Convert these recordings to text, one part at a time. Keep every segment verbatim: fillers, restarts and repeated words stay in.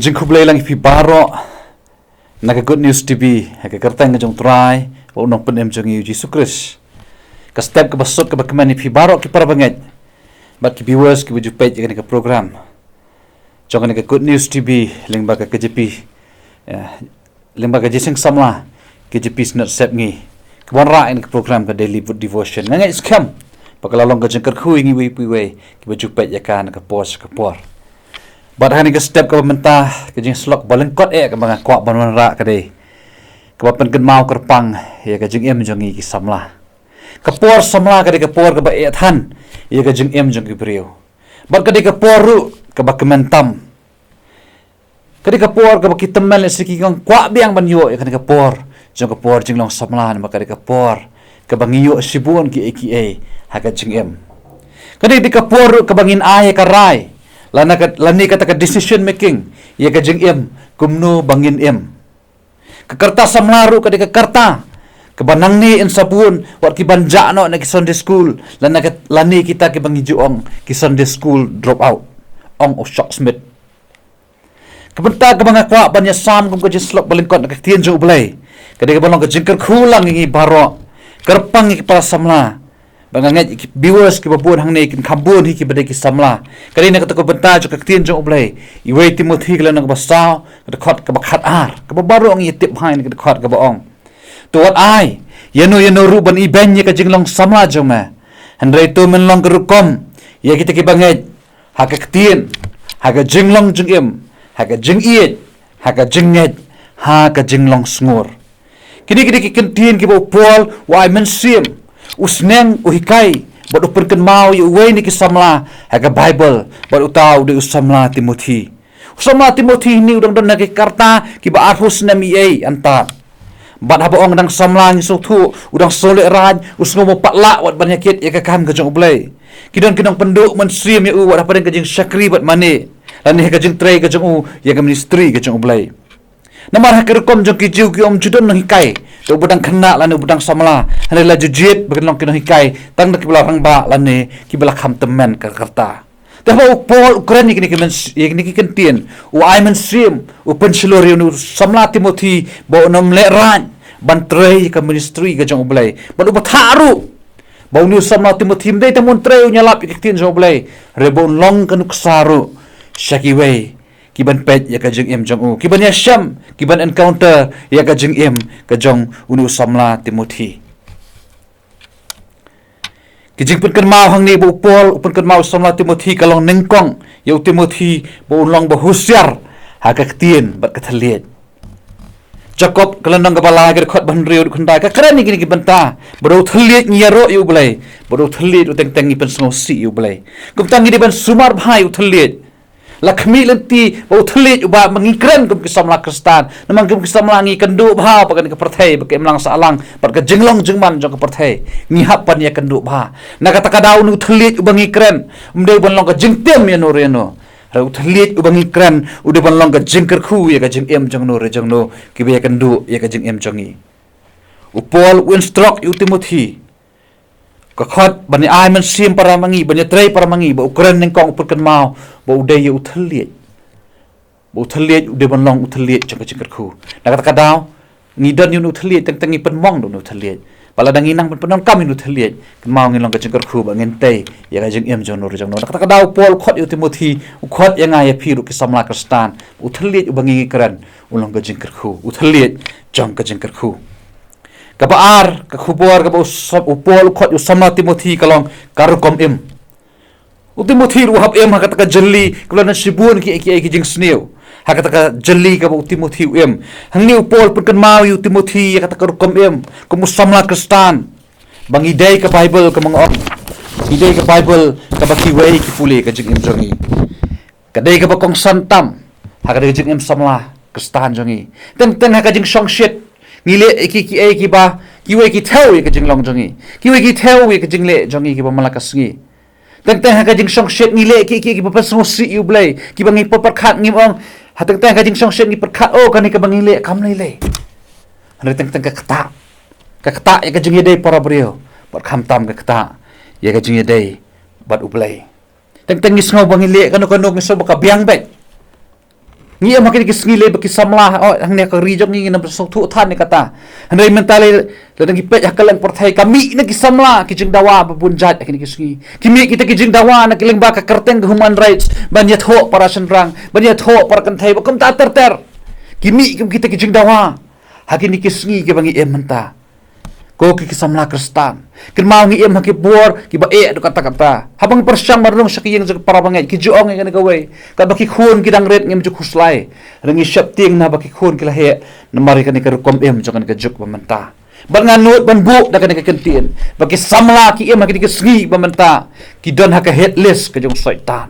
Jingkhublei lang ïa phi baroh na ka Good News T V, ha ka kyrteng ka jong U Trai bad U Nongpynim jong ngi U Jisu Khrist. Ka step kaba suk kaba kmen ïa phi baroh ki para bangeit bad ki viewers kiba ju peit ïa kane ka program jong kane ka Good News T V lyngba ka K J P, eh, lyngba ka Jingïaseng Samla K J P Synod Sepngi, kaba wanrah ïa kane ka program ka Daily Devotion. Nga ngeit skhem ba ka la long ka jingkyrkhu ïa ngi iwei pa iwei kiba ju peit ïa ka na ka por sha ka por. Bad ha kane ka step kaba mynta, ka jingïasyllok ba lyngkot eh kaba nga kwah ban wanrah ka dei kaba pynkynmaw kyrpang ïa ka jingim jong ngi ki samla. Ka por samla ka dei ka por kaba eh than ïa ka jingim jong ki briew. Bad ka dei ka por ruh kaba kmen tam. Ka dei ka por kaba ki tymmen lehse ki ong kwah biang ban ïoh ïa kane ka por jong ka por jinglong samla, namar ka dei ka por kaba ngi ïoh shibun kiei kiei ha ka jingim. Ka dei ka por ruh kaba ngin ai ïa ka rai lane ka, lane kata ka decision making ïa ka jingim, kumno ba ngin im. Ka rta samla ruh ka dei ka rta kaba nangne yn sa bun wat ki ban jah noh na ki Sunday school lane ka, lane kita kiba ngi ju ong ki Sunday school drop out, ong u Chuck Smith. Ka bynta kaba nga kwah ban ïasam kum ka jingïasyllok ba lyngkot na ka ktien jong U Blei ka dei kaba long ka jingkyrkhu lang ïa ngi baroh, kyrpang ïa ki para samla. Ba nga ngeit ki viewers kiba bun hangne kin kham bun hi kiba dei ki samla. Ka dei na kata ka bynta jong ka ktien jong U Blei, Iwei Timothi ka lynnong kaba saw, ka dkhot kaba khatar, kaba baroh ngi ïa tip bha ïa ka dkhot kaba ong: To wat ai ïano ïano ruh ban ibeiñ ïa ka jinglong samla jong me, hynrei to men long ka rukom ïa kita kiba ngeit ha ka ktien, ha ka jinglong jingim, ha ka jingïeit, ha ka jingngeit, ha ka jinglong sngur. Kine ki dei ki kyntien kiba u Paul u ai mynsiem, u sneng, u hikai bad u pynkynmaw ïa uwei na ki samla ha ka Baibl, bad uta u dei u samla Timothi. U samla Timothi hynne u dang don ha ki rta kiba arphew snem eiei hangta. Bad haba ong dang samla ngi sngewthuh u dang sngewlehraiñ, u sngewbha pat lah wat ban ïakit ïa ka kam ka jong U Blei. Ki don ki nongpynduh mynsiem ïa u wat hapdeng ka jingshakri bad mane, lane ha ka jingtrei ka jong u ïa ka ministry ka jong U Blei. Namar ha ka rukom jong ki Jiw ki ong ju don nonghikai, te uba dang khynnah lane uba dang samla, hynrei la ju jied ba kin long ki nonghikai tang da kiba la rangbah lane kiba la kham tymmen ka rta. Te haba u Paul u kren ïa kine ki myns-, ïa kine ki kyntien, u ai mynsiem, u pynshlur ïa une u samla Timothi ba un ym lehraiñ ban trei ïa ka ministry ka jong U Blei. Bad u batai ruh ba une u samla Timothi ym dei tang ban trei un ïalap ïa ka ktien jong U Blei, hynrei ba un long ka nuksa ruh sha kiwei ki ban peit ïa ka jingim jong u, ki ban ïashem, ki ban encounter ïa ka jingim ka jong une u samla Timothi. Ki jingpynkynmaw hangne ba u Paul u pynkynmaw u samla Timothi ka long nyngkong ïa u Timothi ba un long ba husiar ha ka ktien bad ka thylliej. Jakob ka lynnong kaba lai ka dkhot ba hynriew, dkhot khyndai ka kren ïa kine ki bynta, ba da u thylliej ngi ïaroh ïa U Blei, ba da u thylliej ruh teng teng ngi pynsngewsih ïa U Blei. Kumta ngi dei ban sumar bha ïa u thylliej. La khmih lynti ba u thylliej uba ngi kren kum ki samla Khristan. Namar kum ki samla ngi kynduh bha bad kane ka pyrthei ba ka imlang sahlang bad ka jinglong jingman jong ka pyrthei. Ngi hap ban ïakynduh bha. Na kata ka daw une u thylliej uba ngi kren um dei ban long ka jingtim ïano re ïano. Hynrei u thylliej uba ngi kren u dei ban long ka jingkyrkhu ïa ka jingim jong no re jong no kiba ïakynduh ïa ka jingim jong ngi. U Paul u instruct ïa u Timothi. Ka khot ban ïa ai mynsiem para ma ngi, ban ïatrei para ma ngi, ba u kren nyngkong u pynkynmaw ba u dei ïa u thylliej. Ba u thylliej u dei ban long u thylliej jong ka jingkyrkhu. Na kata ka daw ngi don ïa une u thylliej, teng teng ngi pynmong da une u thylliej. Ba lada ngi nang pyn-, pyndonkam ïa une u thylliej, kynmaw ngin long ka jingkyrkhu ba ngin tei ïa ka jingim jong no re jong no. Na kata ka daw u Paul u khot ïa u Timothi, u khot ïa nga ïa phi ruh ki samla Khristan, u thylliej uba ngi kren un long ka jingkyrkhu, u thylliej jong ka jingkyrkhu. Kaba ar ka khubor kaba u sam-, u Paul u khot ïa u samla Timothi ka long ka rukom im. U Timothi ruh u hap im ha kata ka jylli kaba la don shibun kiei kiei ki jingsniew. Ha kata ka jylli kaba u Timothi u im, hangne u Paul u pynkynmaw ïa u Timothi ïa kata ka rukom im kum u samla Khristan. Ba ngi dei ka Baibl kaba nga ong, ngi dei ka Baibl kaba kiwei ki pule ka jingim jong ngi. Ka dei kaba kongsan tam ha ka dei ka jingim samla Khristan jong ngi. Teng teng ha ka jingshongshit ngi leh ïa ki, kiei kiba kiwei ki thew ïa ka jinglong jong ngi, kiwei ki thew ïa ka jingleh jong ngi kiba man la ka sngi. Teng teng ha ka jingshongshit ngi leh ki, ki, kiba pynsngewsih ïa U Blei, kiba ngi pyrkhat, ngi ong, ha teng teng ha ka jingshongshit ngi pyrkhat, oh, kane kaba ngi leh kam lei lei. Hynrei teng teng ka ktah, ka ktah ïa ka jingïadei para briew bad khamtam ka ktah ïa ka jingïadei bad U Blei. Teng teng ngi sngew ba ngi leh kano kano, ngi sngew ba ka biang beit. Ngi em ha kine ki sngi lei ba ki samla, oh, hangne ka ri jong ngi ngin ym sngewthuh than ïa kata. Hynrei mynta lei, lada ngi peit ha ka leng pyrthei, ka mih na ki samla ki jingdawa ba bun jait ha kine ki sngi. Ki mih kita ki jingdawa na ki lyngba ka kyrteng ka human rights, ban ïathoh para shynrang, ban ïathoh para kynthei, ba kumta ter ter. Ki mih kum kita ki jingdawa ha kine ki sngi kiba ngi em mynta. Ko ki, ki samla Khristan, kynmaw ngi em ha ki por kiba eh duk katta katta. Haba ngi pyrshang ban rung sha ki ïing jong ki para bangeit, ki ju ong ïa kane kawei, katba ki khun ki dang rit ngim ju khuslai. Hynrei ngi sheptieng naba ki khun ki la heh namar ïa kane ka rukom em jong kane ka juk ba mynta. Bad nga nud ban buh da kane ka kyntien ba ki samla ki em ha kine ki sngi ba mynta ki don ha ka hit list ka jong Soitan.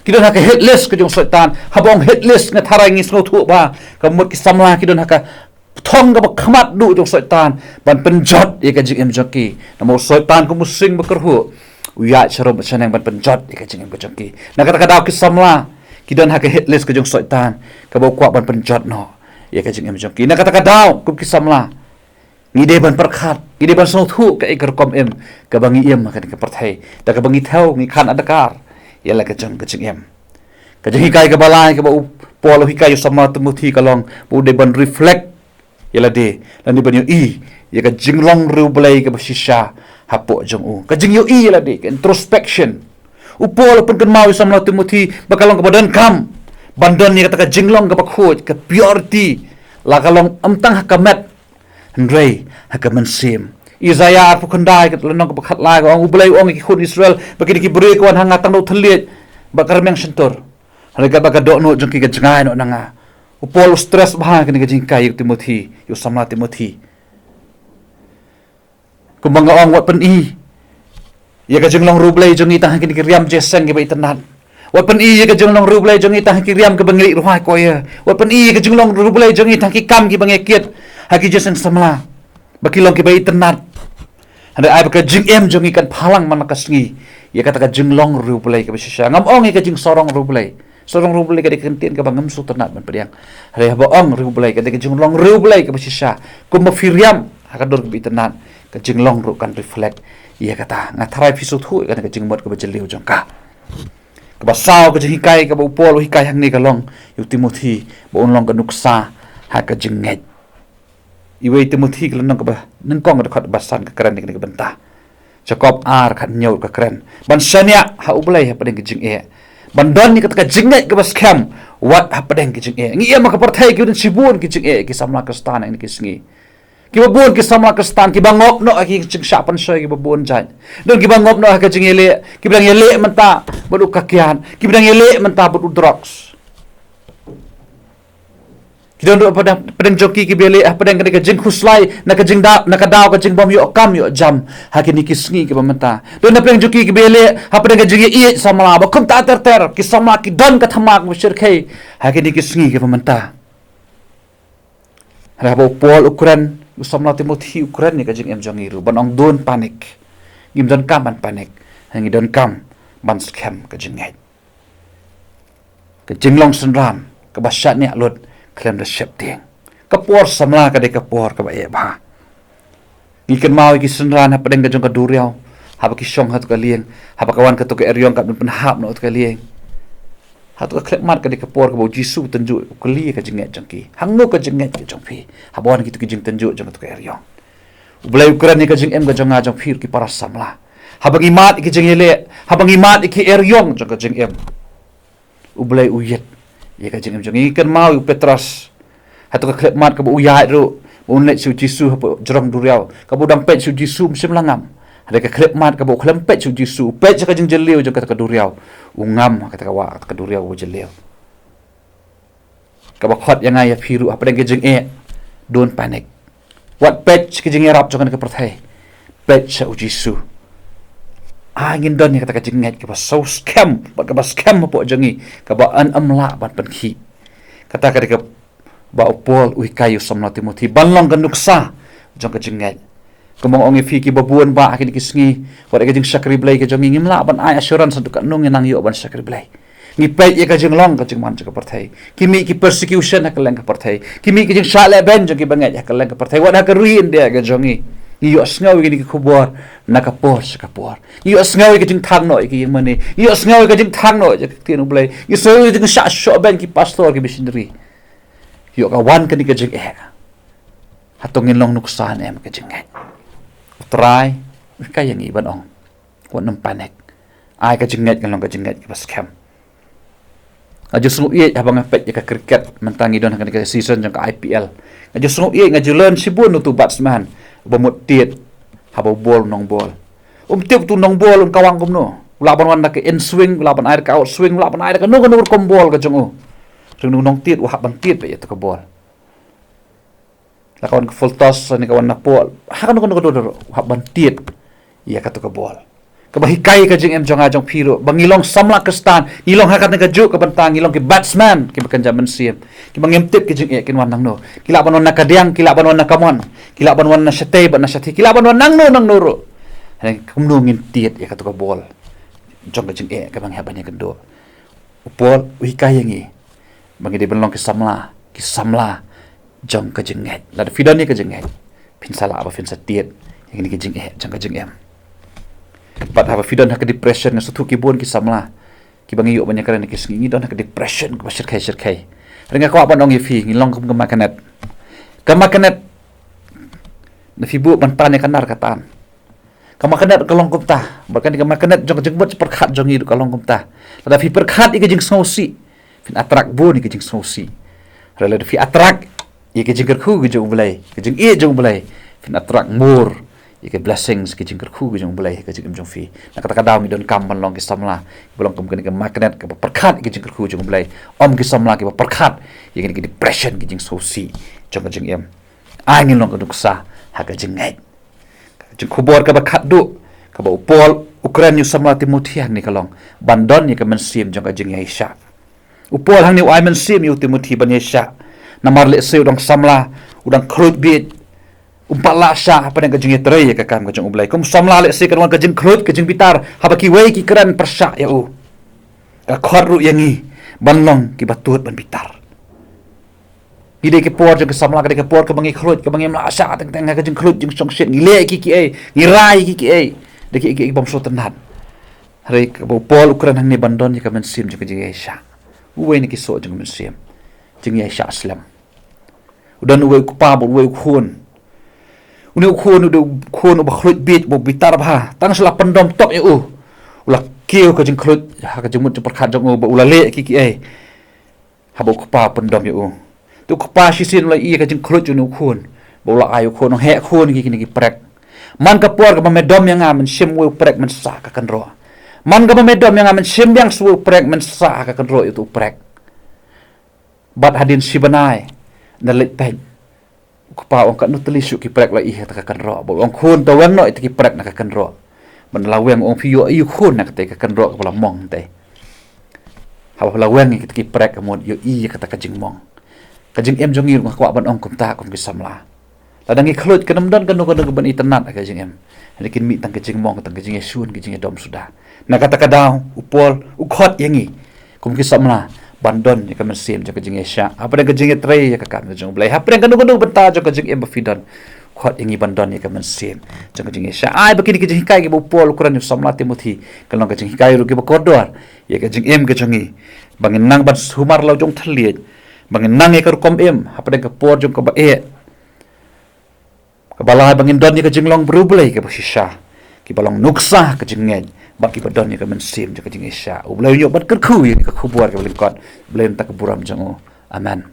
Ki don ha ka hit list ka jong Soitan. Haba ong hit list, nga tharai ngi sngewthuh ba ka mut ki samla ki don ha ka thong kaba khmat duh jong Soitan ban pynjot ïa ka jingim jong ki. Namar u Soitan kum u sing bakyrhuh, u ïaid sharum shaneng ban pynjot ïa ka jingim ka jong ki. Na kata ka daw ki samla ki don ha ka hit list ka jong Soitan, kaba u kwah ban pynjot noh ïa ka jingim jong ki. Na kata ka daw kum ki samla, ngi dei ban pyrkhat, ngi dei ban sngewthuh kaei ka rukom em kaba ngi im ha kane ka pyrthei. Da kaba ngi thew, ngi khan adkar ïa la ka jong ka jingim. Ka jinghikai kaba lai kaba u Paul u hikai ïa u samla Timothi ka long ba u dei ban reflect ïa lade, lane ban ïohi ïa ka jinglong riewblei kaba shisha hapoh jong u. Ka jingïohi ïa lade, ka introspection. U Paul u pynkynmaw ïa u samla Timothi ba ka long kaba donkam ban don ïa kata ka jinglong kaba khuid, ka purity, la ka long ym tang ha ka met, hynrei ha ka mynsiem. Isaïah arphew khyndai, ka lynnong kaba khatlai ka ong, U Blei u ong ïa ki khun Israel ba kine ki briew ki wan ha nga tang da u thylliej bad ka rmiang shyntur, hynrei katba ka dohnud jong ki ka jngai noh na nga. U Paul u stress bha ha kane ka jinghikai ïa u Timothi, ïa u samla Timothi. Kumba nga ong, wat pyni ïa ka jinglong riewblei jong ngi tang ha kine ki riam jingïaseng kiba itynnad. Wat pyni ïa ka jinglong riewblei jong ngi tang ha ki riam kiba ngi leit rwai koia. Wat pyni ïa ka jinglong riewblei jong ngi tang ha ki kam kiba ngi kit ha ki jingïaseng samla, ba ki long kiba itynnad. Hynrei ai ba ka jingim jong ngi kan phalang man la ka sngi ïa kata ka jinglong riewblei kaba shisha. Ngam ong ïa ka jingsarong riewblei. Sarong riewblei ka dei ka kyntien kaba ngam sngewtynnad ban pdiang. Hynrei haba ong riewblei, ka dei ka jinglong riewblei kaba shisha. Kumba phi riam ha ka dur kaba itynnad, ka jinglong ruh kan reflect ïa kata. Nga tharai phi sngewthuh ïa kane ka jingmut kaba jylliew jong ka. Kaba saw, ka jinghikai kaba u Paul u hikai hangne ka long ïa u Timothi ba un long ka nuksa ha ka jingngeit. Iwei Timothi ka lynnong kaba nyngkong, ka dkhot ba san ka kren ïa kane ka bynta. Jakob ar khathynñiew ka kren ban shaniah ha U Blei hapdeng ka jingeh, ban don ïa kata ka jingngeit kaba skhem wat hapdeng ka jingeh. Ngi im ha ka pyrthei kiba don shibun ki jingeh, ki samla Khristan ha kine ki sngi. Kiba bun ki samla Khristan kiba ngop noh ha ki jingshah pynshoi kiba bun jait. Don kiba ngop noh ha ka jingïaleh, kiba dang ïaleh mynta bad u kakiad, kiba dang ïaleh mynta bad u drugs. Ki don ruh hapdeng, hapdeng jong ki kiba ïaleh hapdeng kane ka jingkhuslai na ka jingda, na ka daw ka jingbym ïoh kam ïoh jam ha kine ki sngi kiba mynta. Don hapdeng jong ki kiba ïaleh hapdeng ka jingïaieit samla, ba kumta ter ter ki samla ki don ka thma kaba shyrkhei ha kine ki sngi kiba mynta. Hynrei haba u Paul u kren ïa u samla Timothi, u kren ïa ka jingim jong ngi ruh ban ong don't panic. Ngim donkam ban panic. Ngi donkam ban skhem ka jingngeit. Ka jinglong synran kaba shaniah lut khlem da sheptieng. Ka por samla ka dei ka por kaba eh bha. Ngi kynmaw ïa ki synran hapdeng ka jong ka duriaw, haba ki shong hato ka lieng, haba ka wan kato ka eriong kaba pynhap noh hato ka lieng. Hato ka khyllipmat ka dei ka por kaba u Jisu u tynjuh, u kylli ïa ka jingngeit jong ki, hangno ka jingngeit ka jong phi haba wan kito ki jingtynjuh jong kato ka eriong. U Blei u kren ïa ka jingim ka jong nga jong phi ruh ki para samla. Haba ngi mad ïa ki jingïaleh, haba ngi mad ïa ki eriong jong ka jingim, U Blei u ïeit ïa ka jingim jong ngi. Kynmaw ïa u Petros, hato ka khyllipmat kaba u ïaid ruh ba un leit sha u Jisu hapoh jrong duriaw, kaba u dang peit sha u Jisu, um shym la ngam. Hynrei ka khyllipmat kaba u khlem peit sha u Jisu, u peit sha ka jingjylliew jong kata ka duriaw, u ngam ha kata ka wah, kata ka duriaw kaba jylliew. Kaba khot ïa nga ïa phi ruh hapdeng ka jingeh, don't panic. Wat peit sha ka jingïarap jong kane ka pyrthei, peit sha u Jisu. Ai ngin don ïa kata ka jingngeit kaba sngewskhem bad kaba skhem hapoh jong ngi, kaba yn ym lah ban pynkhih. Kata ka dei kaba u Paul u hikai ïa u samla Timothi ban long ka nuksa jong ka jingngeit. Kumba nga ong ïa phi, kiba bun bah ha kine ki sngi, wat ïa ka jingshakri Blei ka jong ngi, ngim lah ban ai assurance haduh katno ngi nang ïoh ban shakri Blei. Ngi peit ïa ka jinglong ka jingman jong ka pyrthei. Ki mih ki persecution ha kylleng ka pyrthei. Ki mih ki jingshah lehbeiñ jong ki bangeit ha kylleng ka pyrthei, wat ha ka ri India ka jong ngi. Ngi ïohsngew ïa kine ki khubor na ka por sha ka por. Ngi ïohsngew ïa ka jingthang noh ïa ki ïingmane. Ngi ïohsngew ïa ka jingthang noh ïa ka ktien U Blei. Ngi ïohsngew ïa ka jingshah shoh beiñ ki pastor, ki missionary. Ïoh ka wan kane ka jingeh. Hato ngin long nuksa ne em ka jingngeit? U Trai u hikai ïa ngi ban ong, wat nym panic. Ai ka jingngeit kan long ka jingngeit kaba skhem. Nga ju sngewthuh haba nga peit ïa ka cricket, mynta ngi don ha kane ka season jong ka I P L. Nga ju sngewthuh, nga ju learn shibun utu batsman uba mut tied haba u bol u nongbol. Um tip utu u nongbol un kawang kumno. U lah ban wan da ka in swing, u lah ban ai da ka out swing, u lah ban ai da kano kano rukom bol ka jong u. Hynrei u nongtied u hap ban tied beit ïa utu ka bol. La ka wan ka full toss ne ka wan na pol, ha kano kano kano kano, u hap ban tied ïa katu ka bol. Kaba hikai ka jingim jong nga jong phi ruh, ba ngi long samla Khristan, ngi long ha kane ka juk ka bynta ngi long ki batsman kiba kynja mynsiem, kiba ngim tip ki jingeh kin wan nangno. Ki lah ban wan na ka diang, ki lah ban wan na ka mon, ki lah ban wan na shatei bad na shathie, ki lah ban wan nangno nangno ruh. Hynrei kumno ngin tied ïa katu ka bol jong ka jingeh kaba ngi hap ban ïakynduh? U Paul u hikai ïa ngi ba ngi dei ban long ki samla, ki samla jong ka jingngeit. Lada phi don ïa ka jingngeit, phin sa lah ba phin sa tied ïa kine ki jingeh jong ka jingim. Bad haba phi don ha ka depression, nga sngewthuh ki bun ki samla kiba ngi ïoh ban ïakren ha ki sngi, ngi don ha ka depression kaba shyrkhei shyrkhei. Hynrei nga kwah ban ong ïa phi, ngi long kum ka magnet. Ka magnet, lada phi buh ban tan ïa ka nar, ka tan. Ka magnet ka long kumta, bad kane ka magnet jong ka jingmut jingpyrkhat jong ngi ruh ka long kumta. Lada phi pyrkhat ïa ka jingsngewsih, phin attract bun ïa ka jingsngewsih. Hynrei lada phi attract ïa ka jingkyrkhu ka jong U Blei, ka jingïeit jong U Blei, phin attract more ïa ka blessings, ka jingkyrkhu ka jong U Blei ha ka jingim jong phi. Na kata ka daw ngi donkam ban long ki samla kiba long kum kane ka magnet kaba pyrkhat ïa ka jingkyrkhu jong U Blei, ym ki samla kiba pyrkhat ïa kane ka depression, ka jingsngewsih jong ka jingim. Ai ngin long ka nuksa ha ka jingngeit. Ka jingkhubor kaba khatduh kaba u Paul u kren ïa u samla Timothi hangne ka long ban don ïa ka mynsiem jong ka jingïaishah. U Paul hangne u ai mynsiem ïa u Timothi ban ïaishah. Namar lehse u dang samla, u dang khluit bieit, um pat lah shah hapdeng ka jingïatrei ïa ka kam ka jong U Blei. Kum samla lehse kan wan ka jingkhluit, ka jingbitar haba kiwei ki kren pyrshah ïa u. Ka khot ruh ïa ngi ban long kiba tud ban bitar. Ngi dei ki por jong ki samla, ka dei ka por kaba ngi khluit, kaba ngim lah shah teng teng ha ka jingkhluit jingshongshit, ngi leh kiei kiei, ngi rai kiei kiei da kiei kiei ki bym sngewtynnat. Hynrei kaba u Paul u kren hangne ban don ïa ka mynsiem jong ka jingïaishah. Uwei na ki soh jong ka mynsiem, jingïaishah slem. U don uwei u kpa bad uwei u khun. Une u khun u dei u khun uba khluit bieit, uba bitar bha. Tang shu la pyndom tok ïa u, u la kiew ka jingkhluit ha ka jingmut jingpyrkhat jong u, bad u la leh kiei kiei haba u kpa u pyndom ïa u. Te u kpa shisien u la ïohi ïa ka jingkhluit jong une u khun, bad u la ai u khun, u ong, "Heh khun, kiei kine ki prek. Man ka por kaba me dom ïa nga, men shim uwei u prek men sah ha ka kynroh. Man kaba me dom ïa nga, men shim biang sa uwei u prek men sah ha ka kynroh ïa uto u prek." Bad hadien shi bnai, ynda leit peit, u kpa u ong, "Katno tylli shuh ki prek la ïohi ha kata ka kynroh." Bad u ong, "Khun, to weng noh ïa kita ki prek na ka kynroh." Bad ynda la weng u ong, "Phi ïohi ïa u khun na kata ka kynroh kaba la mong te." Haba la weng ïa kita ki prek, ka mut ïohi ïa kata ka jingmong. Ka jingim jong ngi ruh nga kwah ban ong kumta kum ki samla. Lada ngi khluit, kan ym don kano kano kaban itynnat ha ka jingim. Hynrei kin mih tang ka jingmong, tang ka jingïashun, ka jingïadom suda. Na kata ka daw u Paul u khot ïa ngi kum ki samla ban don ïa ka mynsiem jong ka jingïaishah. Hapdeng ka jingïatrei ïa ka kam ka jong U Blei, hapdeng kano kano bynta jong ka jingim ba phi don, khot ïa ngi ban don ïa ka mynsiem jong ka jingïaishah. Ai ba kine ki jinghikai kiba u Paul u kren ïa u samla Timothi kan long ka jinghikai ruh kiba kordor ïa ka jingim ka jong ngi, ba ngin nang ban sumar la u jong thylliej, ba ngin nang ïa ka rukom im hapdeng ka por jong kaba eh. Kaba lai ba ngin don ïa ka jinglong briew Blei kaba shisha, kiba long nuksa ka jingngeit bad kiba don ïa ka mynsiem jong ka jingïaishah. U Blei un ïoh ban kyrkhu ïa ka khubor kaba lyngkot. U Blei un ai ka burom jong u. Amen.